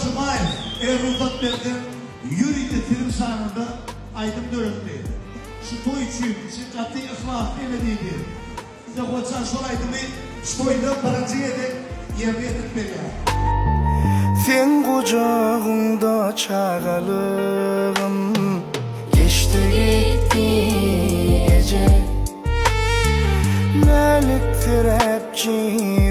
Jumaýew, eger rugsat berseň, ýörite siziň şanyňyza aýdym döretdi. Şu toý üçin, şu gaty yhlasly ene diýdi. Size hojan şol aýdymy şu toýda birinji gezek ýerine ýetirip berýär. Seň gujagyňda çagalygym geçdi gitdi eje. Mäliksiräp jigim.